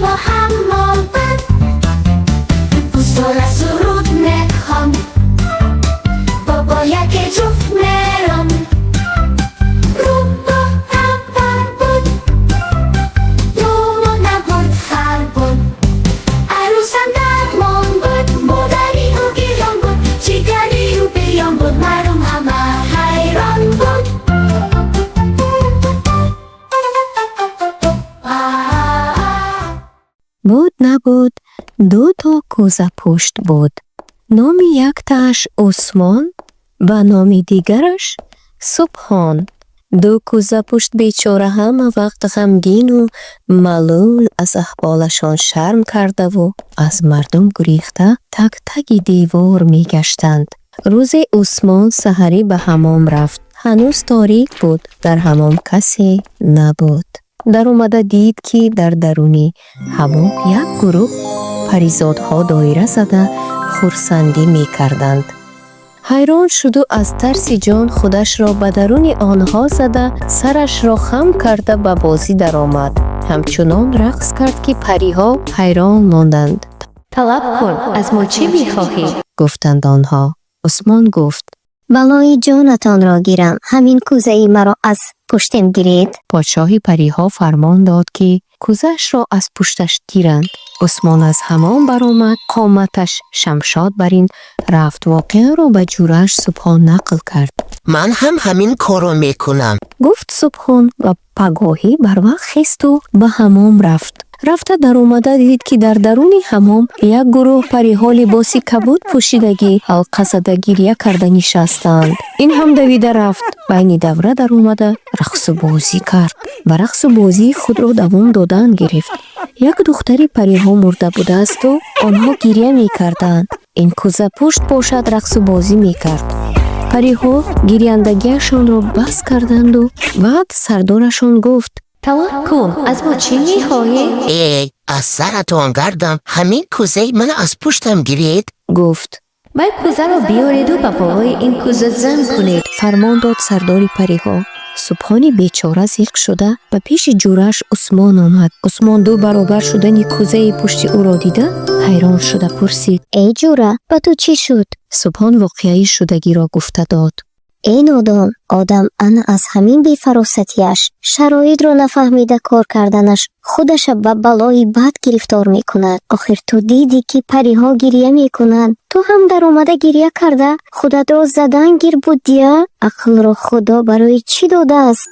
Рубо ҳамол буд. Гӯсола суруд мехонд. Бобо яке ҷуфт меронд. Рубо табар буд. Думо набуд, хар буд. Арӯсам дармон буд. Модари ӯ гирён буд. Ҷигари ӯ бирён буд. Мардум ҳама ҳайрон буд. Буд, набуд, дуто кӯзапушт буд. Номи яктааш Усмон ва номи дигараш Субҳон. Ду кӯзапушт бечора ҳама вақт ғамгину малул, аз аҳволашон шарм кардаву аз мардум гурехта таг-таги девор мегаштанд. Рӯзе Усмон саҳарӣ ба ҳаммом рафт. Ҳанӯз торик буд, дар ҳаммом касе набуд. Даромада дид, ки дар даруни ҳаммом як гурӯҳ паризодҳо доира зада хурсандӣ мекарданд. Ҳайрон шуду аз тарси ҷон худашро ба даруни онҳо зада, сарашро хам карда ба бозӣ даромад. Ҳамчунон рақс кард, ки париҳо ҳайрон монданд. Талаб кун, аз мо чӣ мехоҳӣ? Гуфтанд онҳо. Усмон гуфт: Балои ҷонатонро гирам, ҳамин кӯзаи маро аз пуштем гиред. Подшоҳи париҳо фармон дод, ки кӯзаашро аз пушташ гиранд. Усмон аз ҳаммом баромад, қоматаш шамшод барин рафт, воқеаро ба ҷӯрааш Субҳон нақл кард. Ман ҳам ҳамин корро мекунам. Гуфт Субҳон ва пагоҳӣ барвақт хесту ба ҳаммом рафт. Рафта даромада дид, ки дар даруни ҳаммом як гурӯҳ париҳо либоси кабуд пӯшидагӣ, ҳалқа зада гирья карда нишастаанд. Ин ҳам давида рафт, байни давра даромада рақсу бозӣ кард ва рақсу бозии худро давом додан гирифт. Як духтари париҳо мурда будаасту онҳо гирья мекарданд. Ин кӯзапушт бошад, рақсу бозӣ мекард. Париҳо гиряндагиашонро бас карданду баъд сардорашон гуфт: Талаб кун, аз мо чӣ мехоҳӣ? Эй, аз саратон гардам, ҳамин кӯзаи мана аз пуштам гиред. Гуфт: Вай кӯзаро биёреду ба болои ин кӯза зам кунед. Фармон дод сардори париҳо. Субҳони бечора зиқ шуда ба пеши ҷӯрааш Усмон омад. Усмон ду баробар шудани кӯзаи пушти ӯро дида, ҳайрон шуда пурсид: Эй ҷӯра, ба ту чӣ шуд? Субҳон воқеаи шудагиро гуфта дод. Эй нодон, одам ана аз ҳамин бефаросатиаш, шароитро нафаҳмида кор карданаш худаша ба балои бад гирифтор мекунад. Охир ту дидӣ, ки париҳо гирья мекунанд, ту ҳам даромада гирья карда худатро задан гир буддия. Ақлро Худо барои чӣ додааст?